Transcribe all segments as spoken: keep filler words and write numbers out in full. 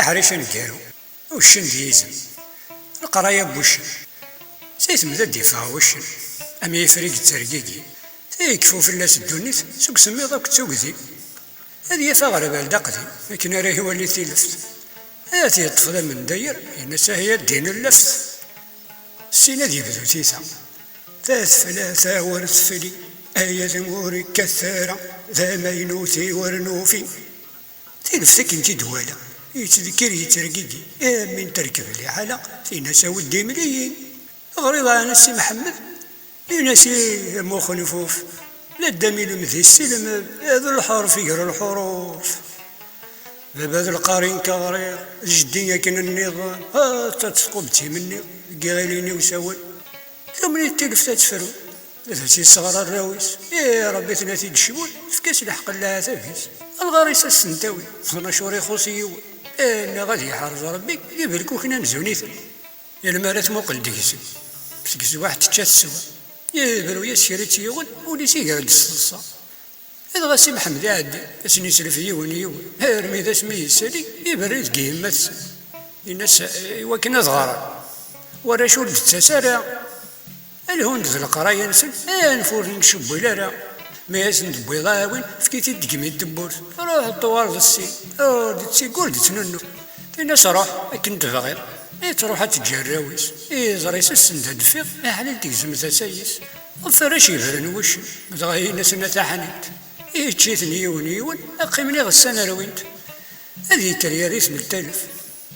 Ḥric aneggaru, uccen d yizem, leqraya n wuccen. Say temda d-yeffeɣ wuccen, am yifri yettergigi. Tay yekfu fell-as ddunit seg usemmiḍ akked tugdi. Ad yaf aɣerbal d aqdim akken ara iwali tileft. Ad t-yeṭṭef d amendayer, yenna-s: "Ahi a ddin lleft." Ssin ad yebdu tita: "Tafla tawar tefli, aya d ur ikkat ara, d amaynut i ur nufi." Tileft akken tt-id-wala, yettdekkir yettergigi, am win terkeb liḥala, tin-as: "A weddi mliyin, ɣriḍ ɛni a Si Mḥemmed?" Ini-as: "Ih, a muxnfuf, la ddam ilmd isselmed, d lḥerf iger lḥuruf. Baba d lqari nekk ɣriɣ, d jeddi akken nniḍen, ha ta tqubet imenni, deg iɣilin-iw sawal. Tumni tileft ad tefru, d as-isseɣra arraw-is. Ih, Rebbi tna-t-id cwel, efk-as lḥeqq n leɛtab-is. Alɣar-is ad s-ten-tawi, ẓnac ur ixuṣ yiwen." Ih, nniɣ ad yeḥrez Rebbi, d ibelkuken amzun-iten. Yal mi ara tmuqel deg-sen, seg teswaḥt tečča teswa. Yebru-yas kra i tt-yuɣen, ul-is iger-d s teḍsa. Dɣa Si Mḥemmed iɛeddi, ad sen-islef yiwen yiwen, armi d asmi yessali, iberri deg yemma-tsen. Yenna-as: "I wakken ad ɣren, warrac ur d-tettas ara, lhun-d d leqraya-nsen, anef ur ten-ncewwil ara. Mi asen-d-tewwiḍ aɛwin, efk-it-id deg yimi n tewwurt, ruḥ ṭṭuwar d ssin, ur d-ttegg ur d-ttnunnu." Tin-as: "Ruḥ akken tebɣiḍ." Ittruḥ ad teǧǧ arraw-is, iẓri-s ass-n d adfiḍ, iḥlil tegzem tasa-is. Ɣef warrac yebren wuccen, dɣa yenna-sen: "A taḥnilt, ičč-iten yiwen yiwen, ad qqimen iɣessan rwin-t." Ad yekker yerr-iten ltalef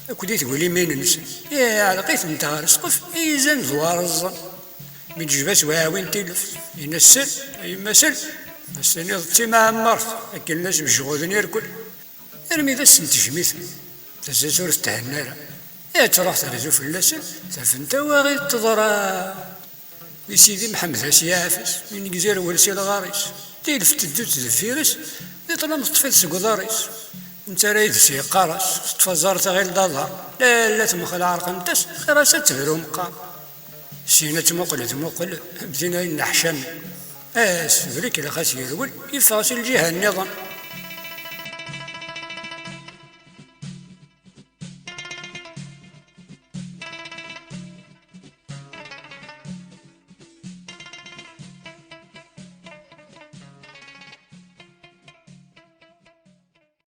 akked itgulimin-nsen, iɛelleq-itent ɣer ssqef i izan d wareẓẓen. Mi d-tejba-s uɛwin tileft, yenna-s: "Sel, a yemma, sel, ma s-tiniḍ d timɛemmert, akken la sbejɣuden irkel." Armi d ass n tejmit, tasa-s ur tethenna ara. Ihi truḥ terzu fell-asen, taf-n tawaɣit teḍra. Di Sidi Mḥemmed ad s-yeɛfes, mi negzi rwel si lɣar-is. Tileft teddu-tt deffir-is, di ṭṭlam teṭṭef-it seg uḍar-is. Netta ara yid-s yeqqar-as, teṭṭef aẓar taɣil d aḍar, lalla temxel ɛerqent-as, xir-as ad tebru meqqar. Syin ad tmuqel, tmuqel, am tin ay nneḥcamen. Ass, tebrik lxas yerwel, yeffeɣ si lǧiha nniḍen.